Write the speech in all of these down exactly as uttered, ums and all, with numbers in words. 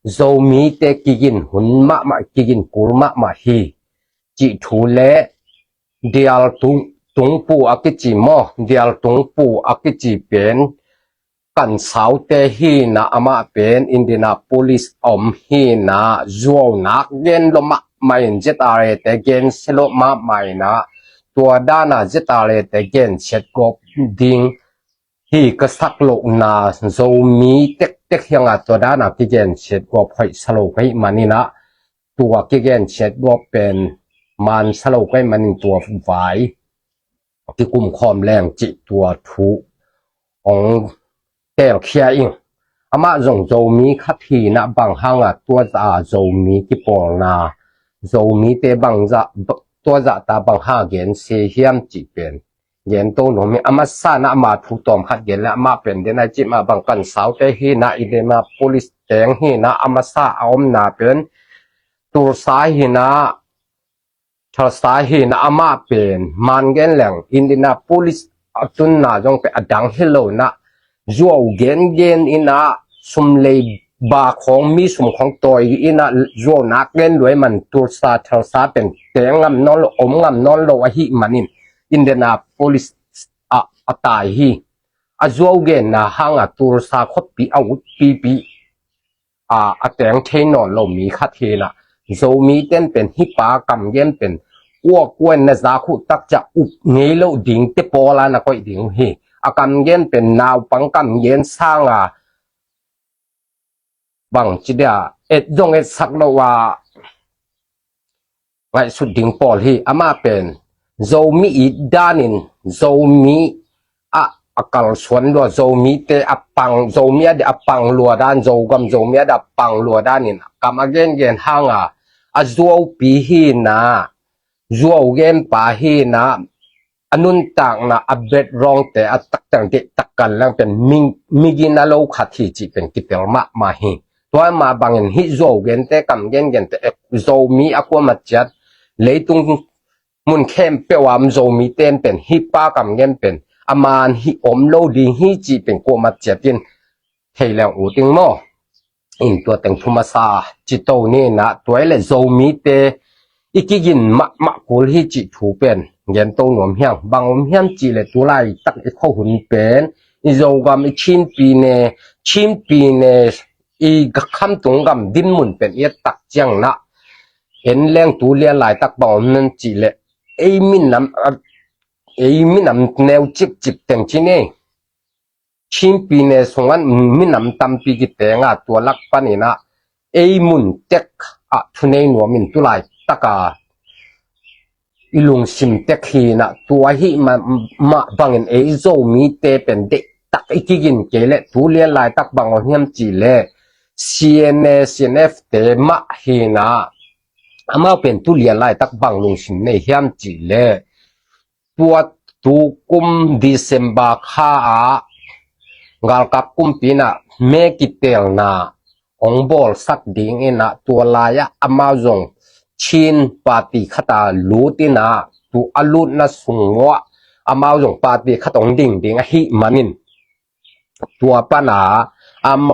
Zomite kigin hun mahmah, kigin kul mahmah hi cih thu le Dial Tung, Tungpu a kici maw, Dial Tungpu a kici pen kan saute hi na, amah pen Indiana Police a om hi na, zuau nak gen lo mahmah in, Z R A te gen sia lo mahmah in a, tua dana Z R A te gen siat gawp ding hi ka sak lohna, Zomi tektek hianga tua dana kigen siat gawp hoih sa lo ka hih manin a, tua kigen siat gawp pen man sa lo ka hih manin tua vai kikum khawm leng cih tua thu hong telkhia ing. Amah zong Zomi khat hi na, bang hanga tua zah a Zomi kipawlna, Zomite bang zah, tua zah ta bang hanga gen sia hiam cih pen gen to nuam hi. A masa na ama thu tawm khat gen le, amah pen den ai cih mah bang kan saute hi na, Indiana Police teng hi na, a masa a omna pen Tulsa hi na, Tulsa hi na, amah pen man gen leng Indiana Police a tunna zong pen a dang hi lo na, zuau gen gen in a, sum lei ba khawng, mi sum khawng tawi in a, zuau nak gen lua ahih man Tulsa, Tulsa pen teng ngam nawn lo, om ngam nawn lo ahih manin Indiana Police a, a tai hi. A zuau genna hanga Tulsa khuapi a utpipi a, a teng thei nawn lo mi khat hi na, Zomite in pen hih pa kam gen pen kua kua in na zak uh tak ciang up ngei lo ding te pawl a na koih ding uh hi. A kam gen pen naupang kam gen sanga bang ci dia, et zong etsak lo a ngaihsut ding pawl hi. Amah pen Zomi it danin, Zomi a, a kalsuan lua, Zomite a pang, Zomi a dia a pang lua dan, Zogam Zomi a dia a pang lua danin kam a gengen hanga, a zuaupi hi na, zuau genpa hi na, a nuntakna, a background te a taktak dehtak kan lang pen mi, migina lo khat hi cih pen kitel mahmah hi. Tua mah bangin hih zuau gente, kam gengente, Zomi a kuamah ciat, leitung mun khempeuh a om Zomite in pen hih pa kam gen pen a man hih om lo ding hi cih pen kuamah ciatin thei leng ut ing maw. In tua teng thu masa ci to ni na, tua i le Zomite i kigin mahmah kul hi cih thu pen gen to nuam hiang. Bang om hiam cih le tulaitak i khuahun pen, i Zogam, i Chin Pyine, Chin Pyine, i khamtung gam dinmun pen i et tak ciang na, en leng tu lian laitak bang om hiam cih le, ei minam, ei minam neu cikcik teng ci ni. Chin Pyine sungah minam tampi kitenga, tua lak panin a ei mun tek a thunei nuamin tulaitak a i lungsim tek hi na, tua hi mah, mah bangin ei Zomite pen dehtak i kigin kei le tu lian laitak bang om hiam cih le C N A, C N F te mah hi na, amau pen tu lian laitak bang lungsim nei hiam cih le, tua tu kum December kha ah galkap kumpi in a me kitelna hong bawlsak ding in a, tua lai-ah amau zong Chin party khat a lut in a, tu a lutna sung uah amau zong party khat hong ding ding ahih manin, tua pan a, am,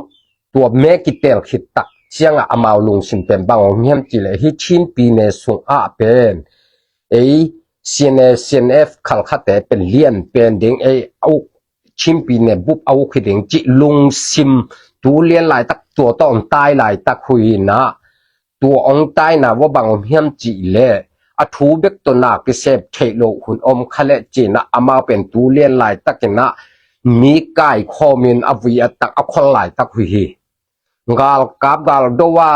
tua me kitel khit tak ciangah amau lungsim pen bang om hiam cih le, hih Chin Pyine sungah pen ei C N A, C N F khalkhate pen lian pen ding, ei a uk, Chin Pyine bup a uk hi ding cih lungsim tu lian laitak, tua tawh hong tai laitak uh hi na, tua hong taina uah bang om hiam cih le, a thu bek tawh na kisep theih loh hun om kha le ci-in a, amau pen tu lian laitakin a mi kaikhawmin a vui a tang a khol laitak uh hi. Galkap galdo a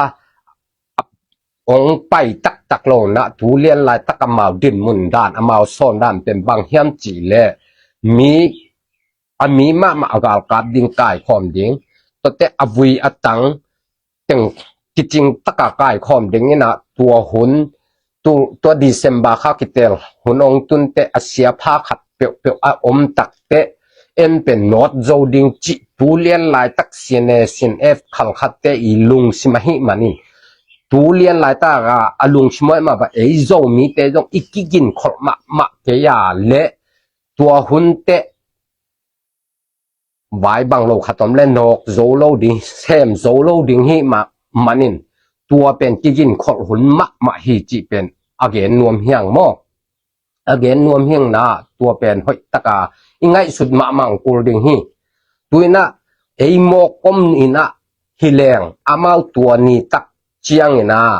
hong pai taktak lo na, tu lian laitak amau dinmun dan, amau sawn dan pen bang hiam cih le, mi, a mi mahmah a galkap ding, kaikhawm ding, tuate a vui a tang teng kicing taka kaikhawm ding in a, tua hun, tu, tua December kha kitel hun hong tun teh a sia pha khat peuhpeuh a om tak teh, en pen nawt zo ding cih tu lian laitak C N A, C N F khalkhatte i lungsim ahih manin, tu lian laitak a, a lungsim uah mah bang ei Zomite zong i kigin kholh mahmah kei a le, tua hun teh vai bang lo khat om le nawk zo lo ding, sem zo lo ding hi mah, manin tua pen kiginkholh hun mahmah hi cih pen a gen nuam hi hang maw. A gen nuam hi hang na, tua pen hoih taka i ngaihsut mahmah kul ding hi. Tu in ah ei mawk om in ah hi leng amau tua ni tak ciangin ah,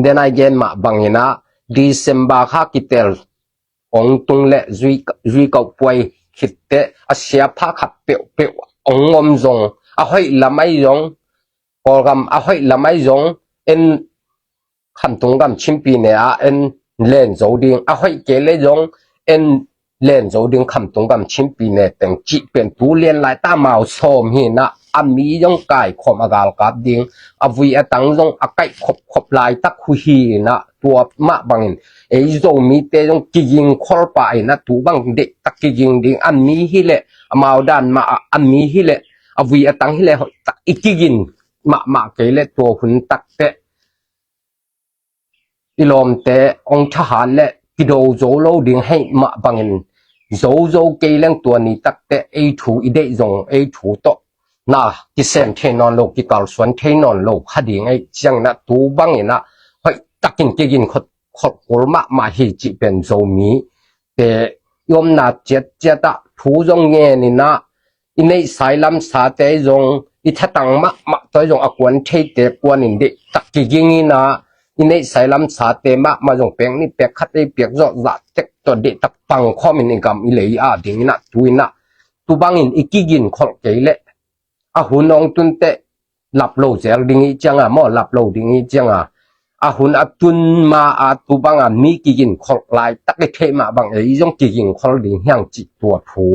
den a i gen mah bangin ah December kha kitel ong tung le zui, zui kauh puai khit teh a siapha khat peuhpeuh ong om zong, a hoih lam ahi zong, Kawlgam a hoih lam ahi zong, en Khamtung gam Chinpi ne ah en len zo ding, a hoih kei le zong en len zo ding Khamtung gam Chinpi ne teng cih pen tu lian lai ta mau sawm hi in ah, a mi zong kaikhawm a galkap ding, a vui a tang zong a kaih khopkhop laitak hu hi in ah, tua mah bangin ei Zomite zong kigingkholh pah in ah, tu bang deihtak kiging ding, a mi hi leh, amau dan mah ah a mi hi leh, a vui a tang hi leh hoihtak i kigin mahmah kei leh tua hun tak teh i lawmte ong thahat le kido zo lo ding hei mah bangin, zo zo kei leng tua ni tak teh ei thu i deih zong ei thu tawh na kisem thei nawn lo, kikalsuan thei nawn lo kha ding ei ciangin ah, tu bangin ah hoih takin kiginkholh, kholh kul mahmah hi cih pen Zomite i omna ciatciat ah thu zong ngen in ah, i neihsa i lamsate zong, i thatang mahmah tawh zong a kuan theite kuanin deihtak kiging in ah, i neihsa i lamsate mahmah zong pek nih pek khat ei piak zawh zah tek tawh deihtak pangkhawm in i gam i lei a ding in ah, tu in ah, tu bangin i kiginkholh kei leh a hun ong tun teh lap lo zel ding i cianga maw, lap lo ding i cianga, a hun a tun ma a tu banga mi kiginkholh laitak i theih mah bang ei zong kiginkholh ding hi hang cih tua thu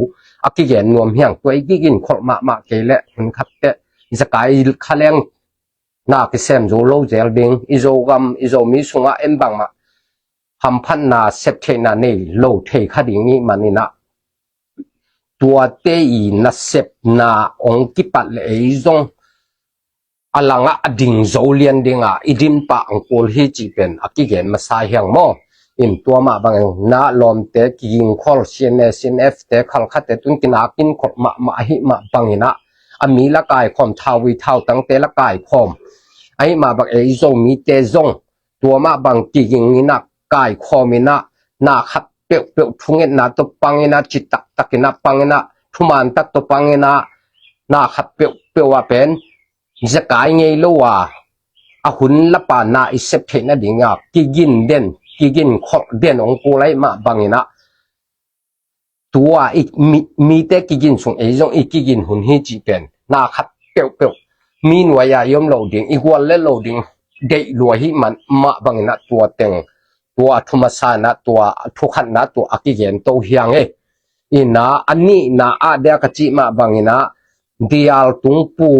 a kigen nuam hi hang. Tua i kiginkholh mahmah kei leh hun khat teh zakai kha leng na kisem zo lo zel ding, i Zogam i Zomi sungah en bangmah hamphatna sep theihna nei lo thei kha ding i hih manin ah, tuate i nasepna ong kipat le ei zong a langah a ding zo lian dinga i din pah ang kul hi cih pen a kigen masa hi hang maw. In tua mah bangin ah lawmte kigingkholh, C N A, C N F te khalkhate tun kinakin kholh mahmah ahih mah bangin ah, a mi la kaikhawm, thauvui thautangte la kaikhawm ahih mah bang ei Zomite zong tua mah bang kiging in ah kaikhawm in ah, na khat peuhpeuh thungetna tawh pang in ah, citaktak in ah pang in ah, thumantak tawh pang in ah, na khat peuhpeuh ah pen zakai ngei lo a, a hun lapa na i sep theih nading a kigin den, kiginkholh den ong kul ahih mah bangin ah, tua i mi, mite kigin sung ei zong i kigin hun hi cih pen na khat peuhpeuh mi nuai-a i om lo ding, i gual le lo ding deih lua hi mah bangin ah tua teng, tua a thu masa in ah, tua a thu khatna tua a kigen to hi hang e. In ah a nihna ah dia ka cih mah bangin ah, Dial Tungpu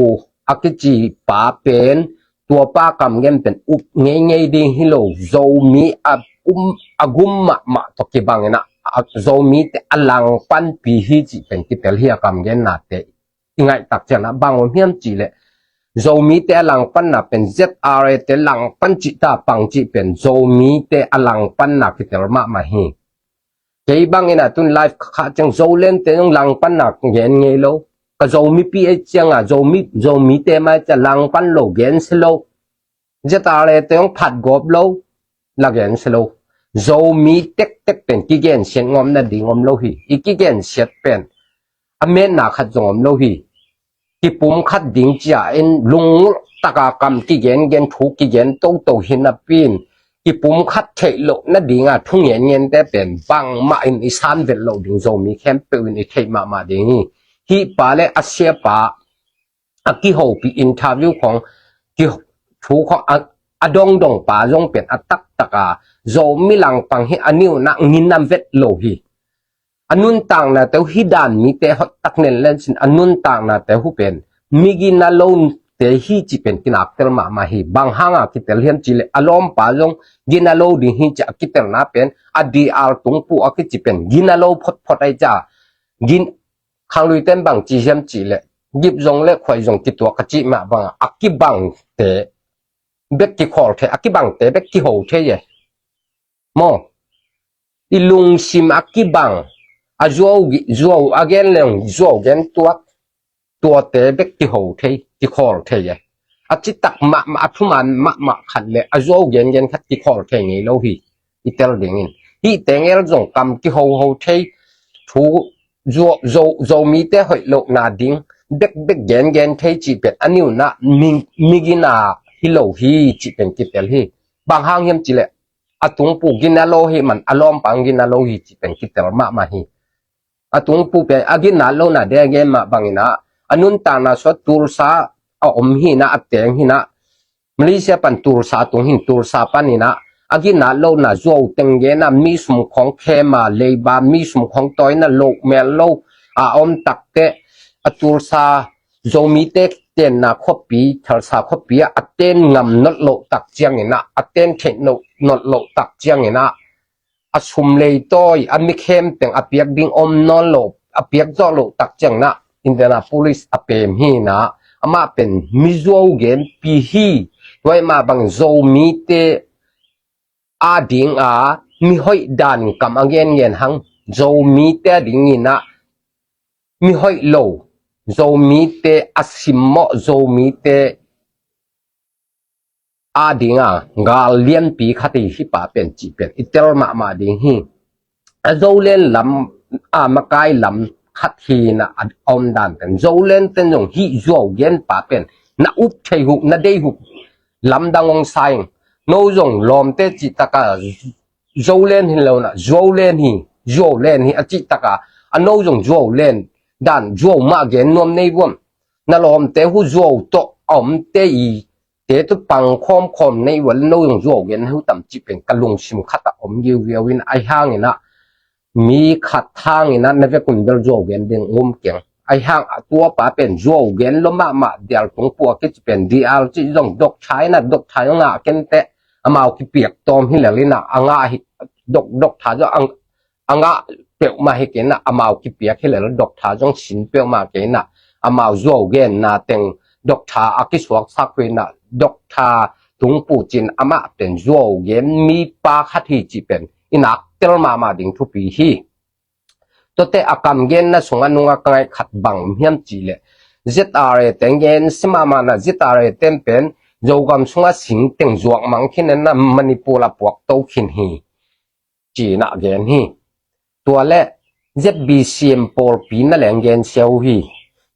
a kici pa pen, tua pa kamgen pen up ngeingei ding hi lo, Zomi a um, a gum mahmah tawh kibangin ah, a Zomite a langpanpi hi cih pen kitel hi a kamgennate i ngaihtak ciangin ah. Bang om hiam cih leh Zomite a langpanna pen Z R A te langpan cih ta pang cih pen Zomite a langpanna kitel mahmah hi. Kei bangin ah tun live kha ciang Zolente zong langpanna gen ngei lo. Ka Zomipi ei cianga Zomi, Zomite mai cia langpan lo gen si lo. Z R A te zong phat gawp lo, la gen si lo. Zomi tektek pen kigensiat ngawm nading om lo hi. I kigensiat pen a metna khat zong om lo hi. Kipumkhat ding cia in lungngulh taka kam kigengen, thu kigen toto hi napi in, kipumkhat theih loh nadinga thu ngengente pen bangmah in i san vet loh ding, Zomi khempeuh in i theih mahmah ding hi. Hih pa le a siapa a kihopih interview khong, ki, thu khong a, a dongdong pa zong pen a taktaka Zomi langpang hi a niuna nginam vet lo hi. A nuntaknate uh hi dan mite hoihtak nen lensin, a nuntaknate uh pen mi gina lote hi cih pen kinaktel mahmah hi. Bang hanga kitel hiam cih leh a lawmpa zong gina lo ding hi cih a kitelna pen, a D R Tungpu a kici pen gina lo photphot ahi cia, gin, khangluiten bang ci hiam cih leh gip zong le khuai zong kituak ka cih mah banga a kibangte bek kikhawl thei, a kibangte bek kiho thei e. Maw, i lungsim a kibang, a zuau, zuau a gen leng zuau gen tuak, tuate bek kiho thei, kikhawl thei e. A citak mahmah, a thuman mahmah khat le a zuau gengen khat kikhawl thei ngei lo hi. I tel dingin hih teng el zong kam kihoho thei, thu Zo, Zo, Zomite hoih lohna ding bekbek gengen thei cih pen a niunah mi, migina hi lo hi cih pen kitel hi. Bang hang hiam cih leh a tungpu gina lo hi man a lawmpa gina lo hi cih pen kitel mahmah hi. A tungpu pen a gina lohna ding a gen mah bangin ah a nuntakna sua Tulsa a om hi nah, a teng hi nah, Malaysia pan Tulsa tung hin Tulsa panin ah a gina lohna zuau teng gen ah mi sum khawng khem a, leiba mi sum khawng tawina loh mel lo a om takteh a Tulsa Zomite tenna khuapi, Tulsa khuapi ah a ten ngam nawn loh tak ciangin ah, a ten theih nawn loh tak ciangin ah a sum leitawi, a mi khem teng a piak ding om nawn lo, a piak zawh loh tak ciangin ah Indianapolis a pem hi nah, amah pen mizuau genpi hi. Tua ahih mah bang Zomite a ding a mi hoih dan kam a gengen hang, Zomite a dingin ah mi hoih lo, Zomite a simmawh, Zomite a ding a gal lianpi khat hi, hih pa pen cih pen i tel mahmah ding hi. A Zoland lam a makai lam khat hi nah, a om dan pen Zoland ten zong hih zuau gen pa pen na up thei uh, na dei uh, lamdang hong sa ing. No zong lawmte cih taka Zoland hi lo nah, Zuauland hi, Zuauland hi a cih taka a no zong Zuauland dan zuau mah gen nuam nei vuam. Na lawmte uh zuau tawh a omte i te tu pang khawmkhawm nei ua le no zong zuau gen hu tam cih pen ka lungsim khat a om giugiau in, ahi hangin ah mi khat hangin ah na vekun bel zuau gen ding um keng. Ahi hang a tua pa pen zuau gen lo mahmah, dial tung pua kici pen dial cih zong dok tha in ah, dok tha zong ngah kenteh amau kipiak tawm hi lel in ah, a ngah hi, dok, dok tha zong a ngah peuhmah hi kei in ah, amau kipiak hi lel, dok tha zong sin peuhmah kei in ah, amau zuau genna teng dok tha a kisuaksak uh in ah, dok tha tung pu cin amah pen zuau gen mi pa khat hi cih pen i nak tel mahmah ding thupi hi. Tuate a kam genna sungah nungah ka ngaih khat bang hiam cih leh Z R A te gen si mahmah nah, Z R A te pen Zogam sungah sing teng zuak mang khin in ah Manipur a puak to khin hi, ci nah gen hi. Tua le Z B C M pawlpi na leng gen sia uh hi.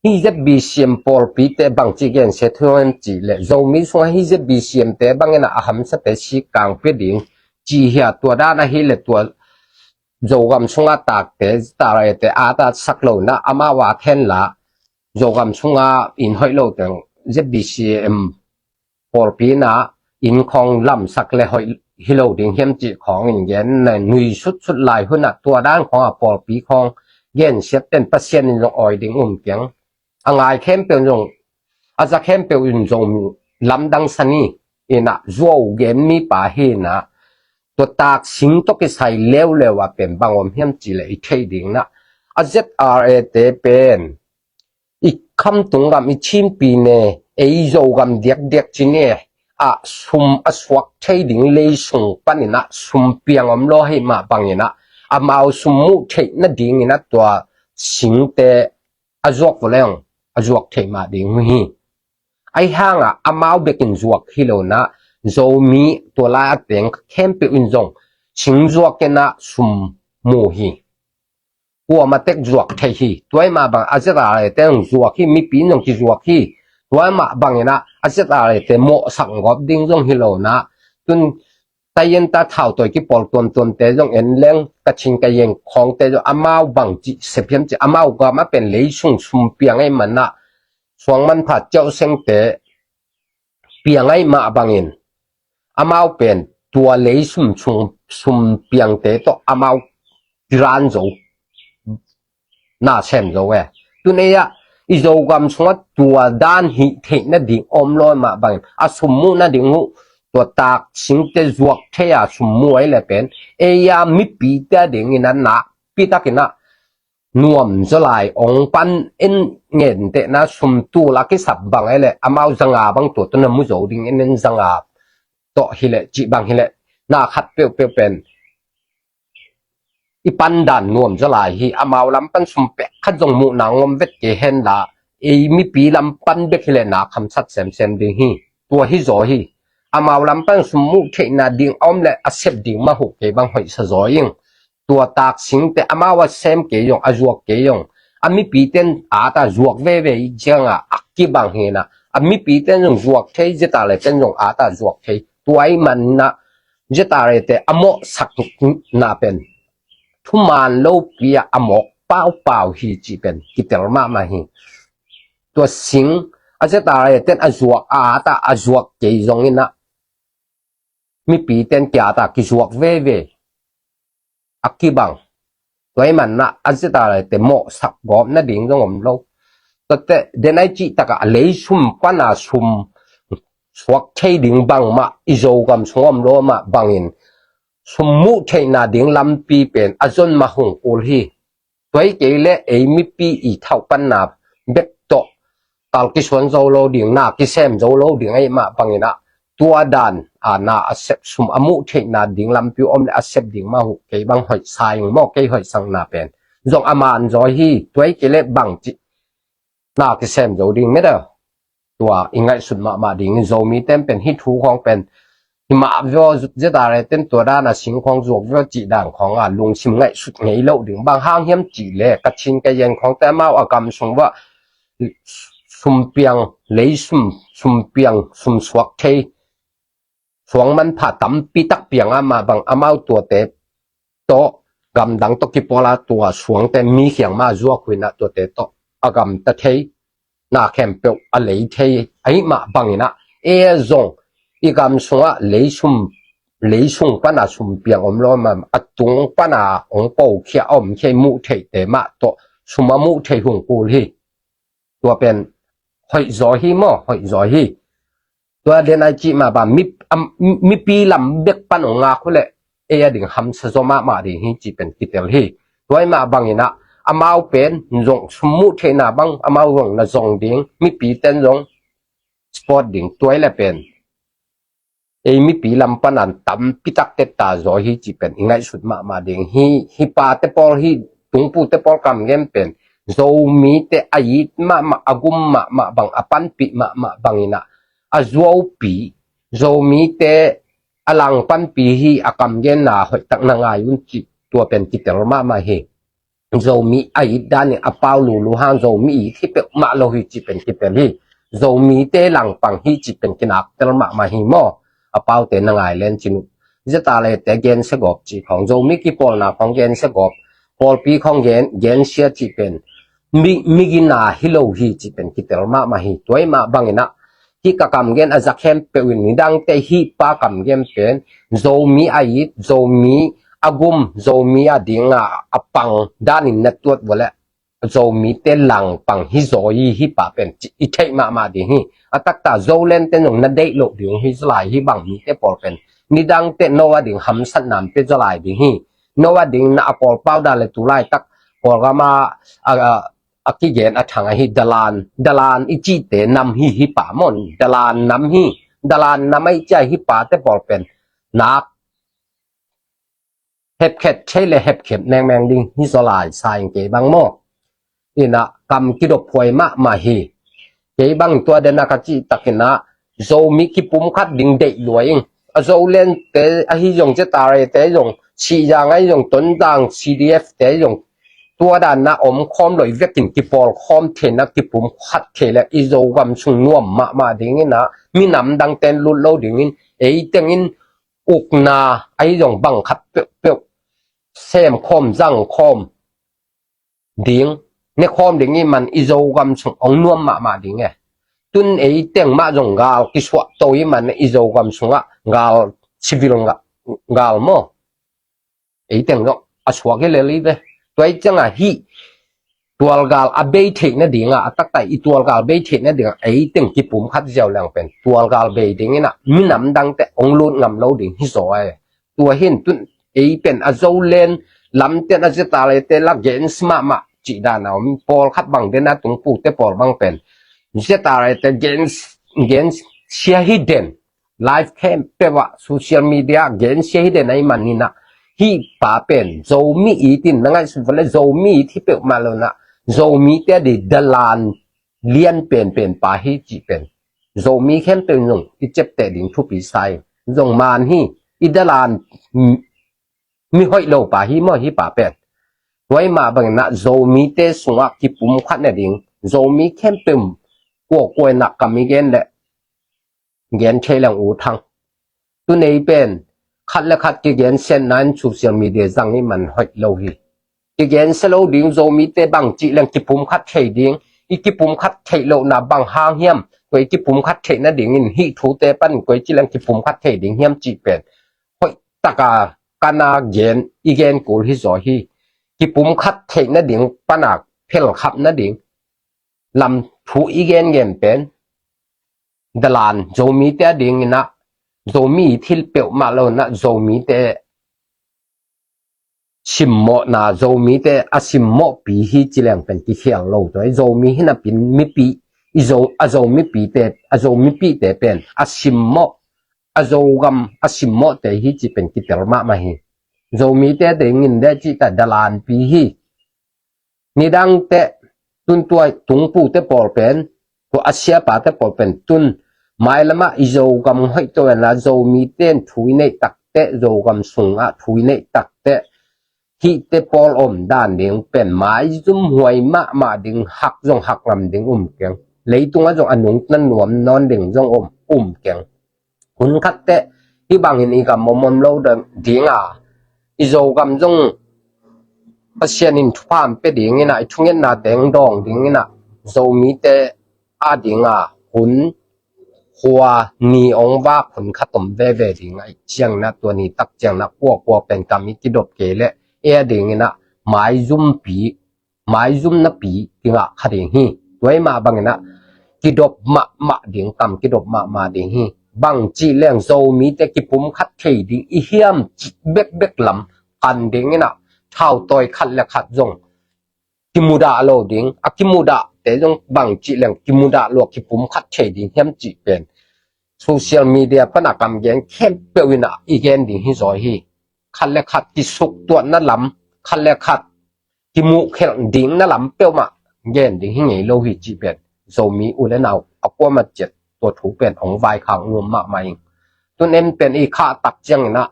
Hih Z B C M pawlpi te bang ci gen sia thuan cih leh Zomi sungah hih Z B C M te bangin ah a hamsa te si kang pia ding ci hi a, tua dan ahi leh tua Zogam sungah takte, Z R A te a ta sak lo nah, amau a khen la, Zogam sungah inn hoih lo teng Z B C M pawlpi nah inn khawng lamsak le hoih hi lo ding hiam cih khawng in gen, nui sutsut lai hun ah tua dan khawng a pawlpi khawng gensiat ten Pasian in zong awi ding um keng. A ngai khempeuh zong, a za khempeuh in zong lamdang sa ni in ah, zuau gen mi pa hi nah, tua tak sing tawh kisai leuleu a pen bang om hiam cih leh i theih ding nah, a Z R A te pen i khamtung gam, i Chin pyine, ei Zogam diakdiak ci ni, a sum a suak thei ding lei sung panin ah sum piang om lo hi mah bangin ah, amau sum muh theih nadingin ah tua singte a zuak vua leng a zuak theih mah ding uh hi. Ahi hang ah amau bekin zuak hi lo nah, Zomi tua lai a teng khempeuh in zong sing zuak in ah sum mu hi. Kuamah tek zuak thei hi. Tua ahih mah bang a Z R A te zong zuak hi, mipi in zong kizuak hi. Tua ahih mah bangin ah a Z R A te mawhsak gawp ding zong hi lo nah, tun tayen ta thau tawi kipawl tuamtuamte zong en leng, Kachin Kayeng khawngte zong amau bang cih sep hiam cih, amau gam a pen lei sung sum piang ahih man ah, suang manpha ciauh sengte piang ahih mah bangin, amau pen tua lei sum, sum, sum piangte tawh amau kiran zo, na sem zo e. Tun ei ah i Zogam sungah tua dan hih theih nading om lo mah bangin, a sum muh nading uh tua tak singte zuak thei a sum mu ahih leh pen ei a mipite a dingin ah nakpi takin ah nuam zaw lai. Ong pan en, ngentehna sum tul a kisap bang ahih leh amau zanga bang tua tawh na mu zo ding en, en zanga tawh hi leh, cih bang hi leh, na khat peuhpeuh pen i pan dan nuam zaw lai hi. Amau lam pan sum pek khat zong muhna ngom vet kei hen la, ei mipi lam pan bek hi leh na khamsat semsem ding hi. Tua hi zaw hi. Amau lam pan sum muh theihna ding a om leh a sep ding mah uh kei bang hoihsa zaw ing. Tua taksingte amau a sem kei zong, a zuak kei zong, a mipite'n at a zuak veve i ciangah a kibang hi na. A mipite'n zong zuak thei, ZRA te'n zong at a zuak thei. Tua ahih manin ah ZRA te a mawhsakna pen thuman lopi ah a mawk paupau hi cih pen kitel mahmah hi. Tua sing a ZRA te'n a zuak, a at a, a zuak kei zongin ah mipite'n ki-at a kizuak veve a kibang. Tua ahih manin ah a ZRA te mawhsak gawp nading zong om lo. Tuate den a i cih takah a lei sum pan a sum suak thei ding bangmah i Zogam sung om lo mah bangin sum muh theihna ding lampi pen a zon mah hong kul hi. Tua hi kei leh ei mipi i thauhpanna bek tawh kal kisuan zo lo ding, na kisem zo lo ding ahih mah bangin ah tua dan a na a sep, sum a muh theihna ding lampi om leh a sep ding mah uh kei bang hoihsa ing maw, kei hoihsakna pen zong a man zaw hi. Tua hi kei leh bangci na kisem zo ding meda. Tua i ngaihsut mahmah ding in Zomite'n pen hih thu khawng pen hi mah vua, ZRA te'n tua dan a sing khawng zuak vua cih dan khawng a lungsim ngaihsut ngei loh ding. Bang hang hiam cih leh Kachin Kayin khawngte amau a gam sung vua sum piang, lei sum, sum piang, sum suak thei, suang manpha tampi tak piang a mah bang amau tuate tawh gamdang tawh kipawl a tua suangte mi khiang mah zuak uh in ah tuate tawh a gamta thei, na khempeuh a lei thei ahih mah bangin ah ei zong i gam sungah lei sum, lei sung pan a sum piang om lo mah, a tung pan a hong pokhia a om khia i muh theihte mah tawh sum a muh thei hong kul hi. Tua pen hoih zaw hi maw, hoih zaw hi. Tua den a i cih mah bang mi, am, mipi lam bek pan hong ngak uh leh ei a ding hamsa zaw mahmah ding hi cih pen kitel hi. Tua ahih mah bangin ah amau pen zong sum muh theihna bang amau zong na zong ding, mipite'n zong support ding. Tua hi leh pen ei mipi lam pan a tampi tak tetta zaw hi cih pen i ngaihsut mahmah ding hi. Hih pate pawl, hih tungpute pawl kam gen pen Zomite a it mahmah, a gum mahmah bang, a panpih mahmah bangin ah a zuaupi, Zomite a langpanpi hi. A kam genna hoihtak na ngai un cih tua pen kitel mahmah hi. Zomi a it danin a pau lulu hang Zomi it hi peuhmah lo hi cih pen kitel hi. Zomite langpang hi cih pen kinaktel mahmah hi maw. A paute na ngai len cin uh. ZRA te gensia gawp cih khawng, Zomi kipawlna khawng gensia gawp, pawlpi khawng gen, gensia cih pen mi, migina hi lo hi cih pen kitel mahmah hi. Tua ahih mah bangin ah hih ka kam gen a za khempeuh in nidangte hih pa kam gen pen Zomi a it, Zomi a gum, Zomi a ding a, a pang danin na tuat vua leh Zomite langpang hi zaw hi, hih pa pen cih i theih mahmah ding hi. A taktak Zoland te'n zong na deih loh ding hi, zaw lai hih bang mite pawl pen nidangte no a ding hamsatna pia zaw lai ding hi. No a ding na a Kawl pau dan leh tu laitak Kawlgam a, a, a, a kigen a thang ahi dalan, dalan i cihte nam hi, hih pa maw, dalan nam hi. Dalan nam a i cih a hih pate pawl pen nak hepkhet thei leh hepkhet mengmeng ding hi zaw lai sa ing kei bang maw. In ah kam kidop huai mahmah hi. Kei bang tua den a ka cih takin ah Zomi kipumkhat ding deih lua ing. A Zolandte ahi zong, ZRA te zong, Sihzang ahi zong, Tonzang CDF te zong, tua dan a om khawm lo i vekin kipawl khawm thei in ah kipumkhat thei leh i Zogam sung nuam mahmah ding in ah minam dangte'n lut lo ding in, ei teng in ukna ahi zong bang khat peuhpeuh sem khawm, zang khawm ding, ne khawm ding i man i Zogam sung hong nuam mahmah ding e. Tun ei teng mah zong gal kisuah to i man i Zogam sungah gal, civil nga-, gal maw. Ei teng zong a suak hi lel hi ve. Tua i ciangah hih tualgal a bei theih nading a, a taktak i tualgal bei theih nading a, ei teng kipumkhat ziau leng pen tualgal bei ding in ah minam dangte hong lut ngam lo ding hi zaw e. Tua hi in tun ei pen a Zoland lamte'n a ZRA te la gensia mahmah cih dan a om. Pawlkhat bang den a tungpute pawl bang pen ZRA te gen, gensia hi den. Live khempeuh ah social media gensia hi den ahih manin ah hih pa pen Zomi it in, na ngaihsut vua leh Zomi it hi peuhmah lo in ah Zomite a ding dalan lian penpen pa hi cih pen Zomi khempeuh in zong i ciapteh ding thupi sa ing. Zong man hi, i dalan mi hoih lo pa hi maw hi pa pen. Tua ahih mah bangin ah Zomite sungah kipumkhat nading, Zomi khempeuh kuakua in ah kam i gen leh gen thei leng U Thang. Tunei pen khat le khat kigensiatna in social media zang i man hoih lo hi. Kigensia lo ding, Zomite bangci leng kipumkhat thei ding, i kipumkhat theih lohna bang hang hiam, koi kipumkhat theih nadingin hih thute pan koi ci leng kipumkhat thei ding hiam cih pen hoih taka kana gen i gen kul hi zaw hi. Kipumkhat theih nading pana phelkhap nading lam thu i gengen pen dalan Zomite a dingin ah, Zomi thil peuhmah lo in ah Zomite simmawhna, Zomite a simmawhpi hi ci leng pen kikhial lo. Tua hi Zomi hi napin mipi, i Zo, a Zomipite, a Zomipite pen a simmawh, a Zogam a simmawhte hi ci pen kitel mahmah hi. Zomite dingin deh cih ta dalanpi hi. Nidangte tun tua tungpute pawl pen, tua a siapate pawl pen tun mailamah i Zogam hoih to en la, Zomite in thu i neih takteh, Zogam sungah thu i neih takteh hihte pawl om dan ding pen maizum huai mahmah ding, hak zong hak ngam ding um keng. Leitungah zong a nungta nuam nawn ding zong om, um keng. Hun khatteh hih bangin i gam om om lo ding a, i Zogam zong Pasian in thupha hong pia dingin ah, i thungetna teng dawng dingin ah, Zomite a ding a hun khua ni hong vak hun khat om veve ding a, i ciangin ah tua ni tak ciangin ah kuakua pen kam i kidop kei leh e a dingin ah maizumpi, maizumnapi kingah kha ding hi. Tua ahih mah bangin ah kidop mahmah ding, kam kidop mahmah ding hi. Bangci leng Zomite kipumkhat thei ding i hiam cih bekbek lam kan dingin ah thautawi khat le khat zong kimudah lo ding, a kimudahte zong bangci leng kimudah lo kipumkhat thei ding hiam cih pen social media pan a kam gen khempeuh in ah i gen ding hi zaw hi. Khat le khat kisuktuahna lam, khat le khat kimuhkhelh dingna lam peuhmah gen ding hi ngei lo hi cih pen Zomi u le nau a kuamah ciat tua thu pen hong vaikhak nuam mahmah ing. Tun en pen i khah tak ciangin ah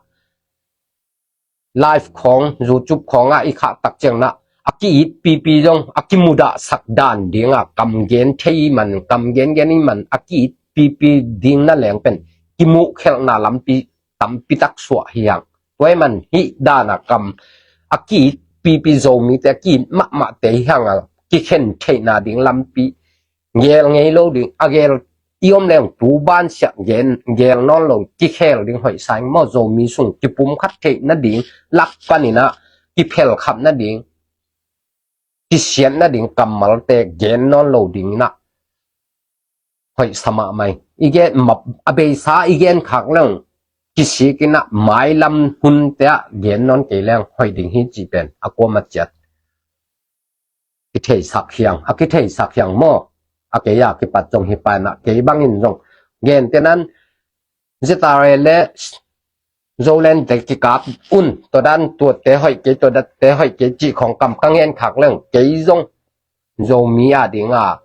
live khawng, YouTube khawngah i khah tak ciangin ah a ki-it pipi zong a kimudahsak dan ding a kam gen thei i man, kam gengen i man a ki-it pipi ding na leng pen kimuhkhelhna lampi tampi tak suah hi hang. Tua ahih man hih dan a kam a ki-it pipi Zomite a ki-it mahmahte hi hang a kikhen theihna ding lampi gel ngei lo ding, a gel i om leng tu bansiah gen, gel nawn lo kikhel ding hoih sa ing maw. Zomi sung kipumkhat theih nading lak panin ah kiphelkhap nading, kisiat nading kammalte gen nawn lo dingin ah hoih sa mahmah ing. I gen, a beisa i gen khak leng kisik in ah mailam hunte ah gen nawn kei leng hoih ding hi cih pen a kuamah ciat kitheisak hiang, a kitheisak hiang maw. A kei a kipat zong hi pa in ah kei bangin zong gentehna in Z R A le Zoland te kikap un, tua dan tuate hoih kei, tua dante hoih kei cih khawng kam ka ngen khak leng kei zong Zomi a ding a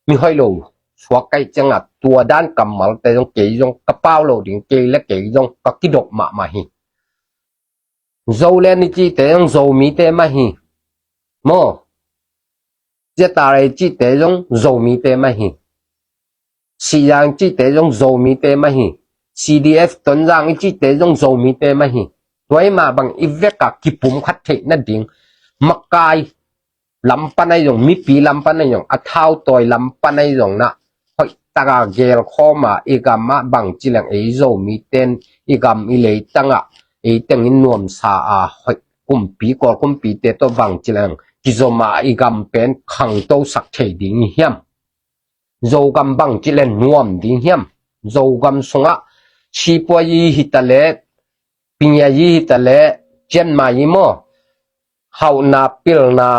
mi hoih lo suak ka hih ciang a tua dan kammalte zong kei zong ka pau lo ding, kei le kei zong ka kidop mahmah hi. Zoland i cihte zong Zomite mah hi. Maw? Z R A i cihte zong Zomite mah hi. Sihzang i cihte zong Zomite mah hi. C D F Tonzang i cihte zong Zomite mah hi. Tua ahih mah bang i vek a kipumkhat theih nading makai lam pan ahi zong, mipi lam pan ahi zong, a thautawi lam pan ahi zong in ah hoih tak a gelkhawm a, i gam ah bangci leng ei Zomite in i gam i leitang ah ei teng in nuamsa a, hoih kumpi, Kawl kumpite tawh bangci leng kizom a, i gam pen khangtosak thei ding hi hiam? Zogam bangci leng nuam ding hiam? Zogam sungah sipuazi hi ta leh, pinyazi hi ta leh, cianmazi maw, hauhna, pilna,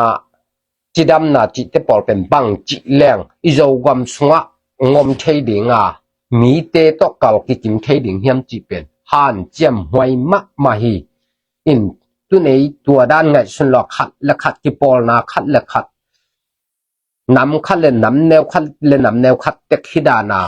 cidamna cihte pawl pen bangci leng i Zogam sungah ngom thei ding a, mite tawh kal kikim thei ding hiam cih pen hanciam huai mahmah hi. In, tunei tua dan ngaihsun lo, khat le khat kipawlna, khat le khat nam khat le nam neu khat le nam neu khat tek hi dan a,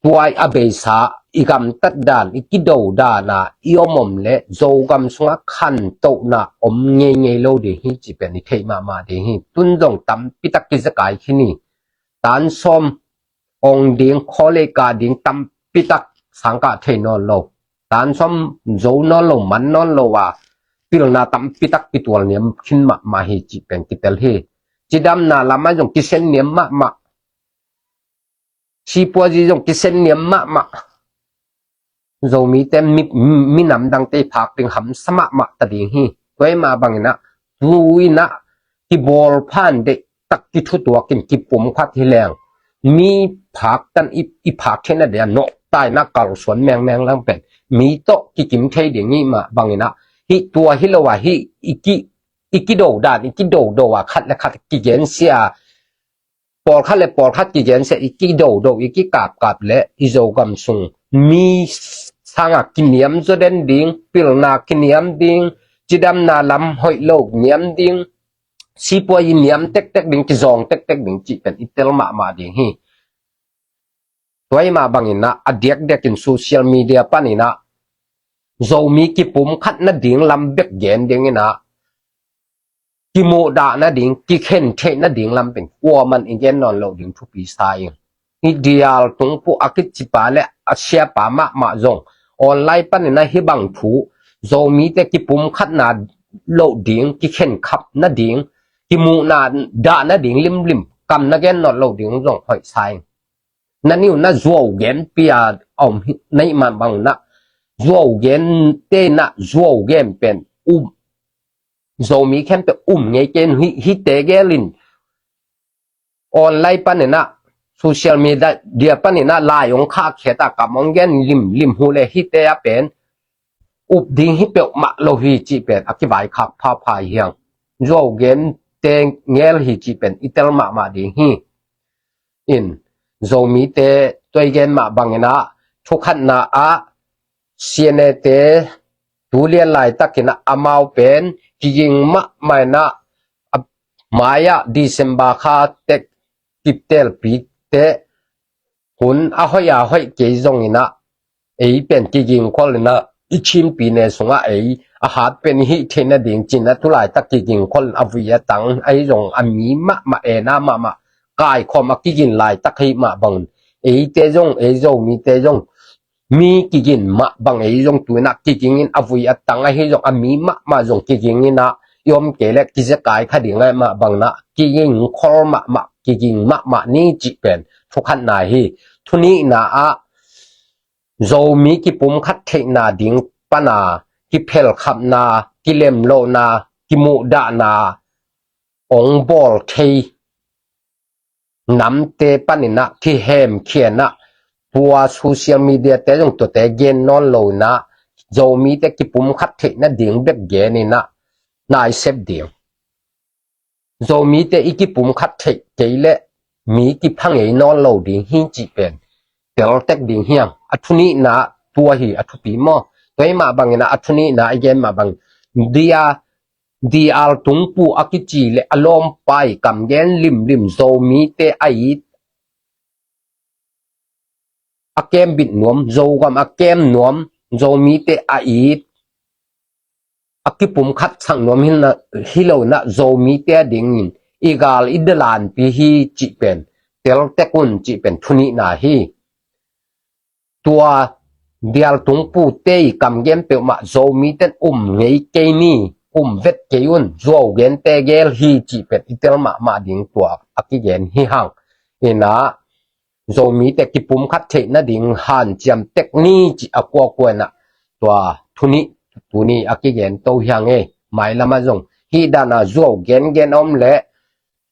tua a beisa i gamtat dan, i kido dan a i om om le Zogam sungah khantohna om ngeingei lo ding hi cih pen i theih mahmah ding hi. Tun zong tampi tak kizekai khin hi. Tan sawm ong ding, khawlei ka ding tampi tak sangkah thei nawn lo, tan sawm zo nawn lo, man nawn lo a pilna tampi tak kitual niam khin mahmah hi cih pen kitel hi. Cidamna lamah zong kisen niam mahmah, sipuazi zong kisen niam mahmah. Zomite mi, minam dangte phak ding hamsa mahmah ta ding hi. Tua i mah bangin ah, tu in ah kibawl phan deih tak kithutuakin kipumkhat hi leng, mi phak tan i, i phak theihna dia nawhtaina kalsuan mengmeng lang pen mi tawh kikim thei ding i mah bangin ah, hih tua hi lo a, hih i ki, i kido dan, i kidodo a khat le khat kigensia, pawlkhat le pawlkhat kigensia, i kidodo, i kikapkap le i Zogam sung mi sanga kiniam zaw den ding, pilna kiniam ding, cidamna lam hoih lo niam ding, sipuazi niam tektek ding, kizawng tektek ding cih pen i tel mahmah ding hi. Tua i mah bangin ah, a diakdiakin social media panin ah Zomi kipumkhat nading lam bek gen dingin ah, kimuhdah nading, kikhen theih nading lam pen kuaman i gen nawn loh ding thupi sa ing. Hih Dial Tungpu a kicipa le a siapa mahmah zong online panin ah hih bang thu, Zomite kipumkhatna loh ding, kikhenkhap nading, kimuhna dah nading limlim kam na gen nawn loh ding zong hoih sa ing. Na niu na zuau gen pia a om hi, na i man bang na zuau gen te na zuau gen pen um, Zomi khempeuh um ngei ken hi, hite gelin online panin ah, social media panin ah lai ong khakhiat a kam ong gen limlim hu le hite a pen up ding hi peuhmah lo hi cih pen a kivaikhak phapha hi hang. Zuau gen te ngel hi cih pen i tel mahmah ding hi. In, Zomite tua i gen mah bangin ah, thukhatna ah C N A te tu lian laitakin ah amau pen kiging mahmah in ah, a mai ah December kha tek kiptelpite hun a hoih a hoih kei zongin ah, ei pen kiging khol in ah, i Chin pyine sungah ei a hat pen i hih theih nading ci-in ah, tu laitak kiging khol in a vui a tang ahi zong, a mi mahmah, ena mahmah kaikhawm a kigin laitak hi mah bangin, eite zong, ei Zomite zong mi kigin mah bang ei zong tu in ah kiging in a vui a tang ahi zong, a mi mahmah zong kiging in ah i om kei le kizekai kha ding ahi mah bangin ah, kiging khol mahmah, kiging mahmah ni cih pen thukhatna hi. Thunihna ah, Zomi kipumkhat theihna ding pana kiphelkhapna, kilemlohna, kimuhdahna ong bawl thei namte panin ah kihemkhia in ah, tua social media te zong tuate gen nawn lo in ah, Zomite kipumkhat theih nading bek gen in ah, na i sep ding. Zomite i kipumkhat theih kei le mi kipha ngei nawn lo ding hi cih pen teltek ding hi hang. A thunihna tua hi a thupi maw? Tua i mah bangin ah, a thunihna i gen mah bang, Dia, Dial Tungpu a kici le a lawmpa i kam gen limlim, Zomite a it, a kembit nuam, Zogam a kem nuam, Zomite a it, a kipumkhat sak nuam hi na, hi lo in ah, Zomite a dingin i gal i dalanpi hi cih pen teltek un cih pen thunihna hi. Tua Dial Tungpute i kam gen peuhmah Zomite in um ngei kei ni, um vet kei un, zuau gente gel hi cih pen i tel mahmah ding tua a kigen hi hang. In ah, Zomite kipumkhat theih nading hanciam tek ni cih a kuakua in ah, tua thunih tuni a kigen to hi hang e. Mailam ah zong hih dan a zuau gengen a om leh,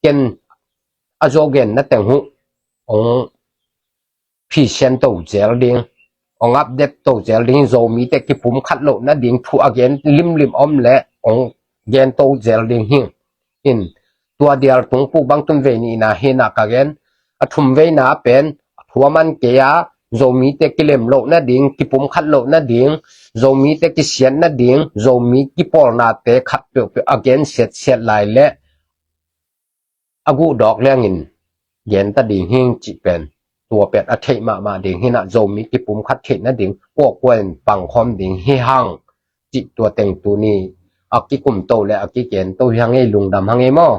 ken a zuau genna teng uh ong phisian to zel ding, ong update to zel ding, Zomite kipumkhat loh nading thu a gen limlim a om leh ong gen to zel ding hi. In, tua Dial Tungpu bang tun vei nihna hi in ah ka gen, a thum veina pen a thu a man kei a, Zomite kilem loh nading, kipumkhat loh nading, Zomite kisiat nading, Zomi kipawlnate khat peuhpeuh a gen siatsiat lai leh, a guh dawk liangin genta ding hing cih pen tua pet a theih mahmah ding hinah Zomi kipum khat theih nading kuakuan pangkhawm ding hi hang cih tua teng tuni a kikumto le a kikento hi hang ei, lungdam hang ei maw.